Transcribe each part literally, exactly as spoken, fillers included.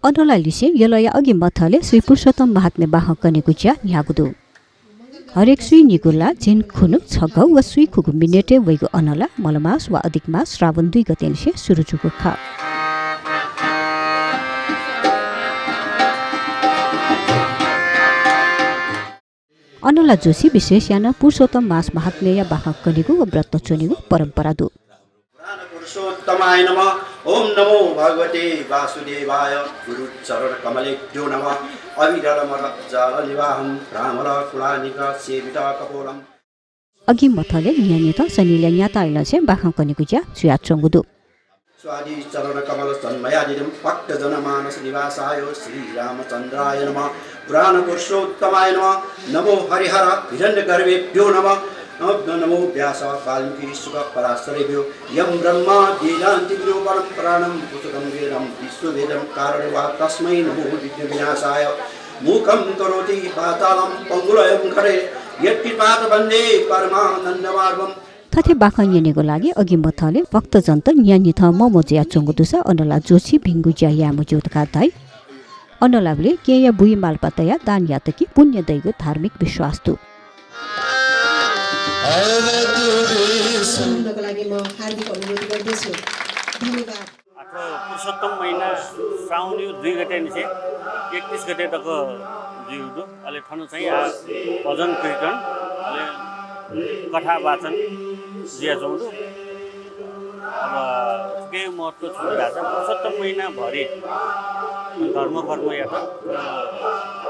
अनला लिसें यलया अघि मथलय् श्री पुरुषोत्तम महात्म्य बाखं कनेगु ज्या न्ह्यागु दु। हरेक स्वीनिगु ला झिंखुन्हु छगः व स्वीखुगू मिनेटय् वइगु अनला मलमास वा अधिकमास श्रावण दुई गतेनिसें सुरु जूगु खः। अनला जोशी विशेष यानाः पुरुषोत्तम मास महात्म्यया बाखं कनेगु व व्रत च्वनेगु परम्परा दु। पुराण पुरुषोत्तमाय नमः। ओम नमो भगवते वासुदेवाय। गुरु चरण कमलेभ्यो नमः। अविरल मल जल निवाहं भ्रामर कुलानिक सेवित कपोलम। अघि मथलय् न्हियान्हिथं सनिलया न्याता अय्‌लंसे बाखं कनेगु ज्या जुयाच्वंगु दु। स्वादि चरण कमल तन्मयादिदं भक्तजन मानस निवासाय श्री रामचन्द्राय नमः। पुराण पुरुषोत्तमाय नमः। नमो हरिहर हिरण्यगर्भेभ्यो नमः। नमो व्यास वाल्मीकि शुक पराशरेभ्यो। यं ब्रह्मा वेदान्ति विदो परं पुराणं पुस्तकं वेदं विश्ववेदं कारणं वा तस्मै नमो विघ्न विनाशाय। मूकं करोति वाचालं पङ्गुलयं खरे यत्कृपात वन्दे परमानन्दमाधवम्। थथे बाखं न्यनेगु लागि अघि मथलय् भक्तजनत न्हियान्हिथं मम्ह जुयाच्वंगु दुसा अनला जोशी भिंगु ज्या याये मज्यू धकाः धाइ। अनलाबलय् केहेँया बुइ मालपा तयाः दान यात कि पुण्य दइगु धार्मिक विश्वास दु। सम्पूर्णको लागि म हार्दिक अनुरोध गर्दछु। धन्यवाद। आः थ्व पुरुषोत्तम महिना श्रावणयो दुई गतेनिसें एकतिस गते तक जुइगु दु। अले थन चाहिँ आः भजन कीर्तन, अले कथा वाचन जुयाच्वंगु दु। अब थुकिया महत्त्व छु धाःसा पुरुषोत्तम महिनाभरि धर्म कर्म यात,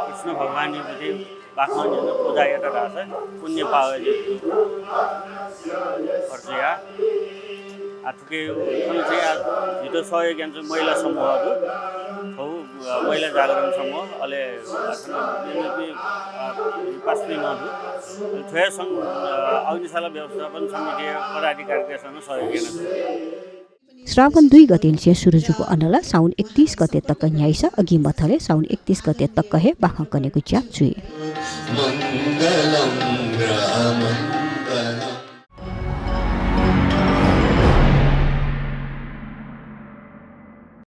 कृष्ण भगवानया प्रति बाखं न्यन पुजा यात धाःसा पुण्य पावय् जुइ। अथे जुयाः आः थुके थन चाहिँ आः झीत सहयोग यानाच्वंगु महिला समूह दु। थौं, अ, महिला जागरण समूह, अले, अ, थन मेमेपिं, अ, पासापिं नं दु। अले थ्वया सँग, अ, अग्निशाला व्यवस्थापन समितिया पदाधिकारीतय्‌सं नं सहयोग यानाच्वंगु दु। श्रावण दुई गतेनिसें सुरु जूगु अनला साउन एकतिस गते तक न्ह्याइसा अघि मथलय् साउन एकतिस गते तक हे बाखं कनेगु ज्या जुइ।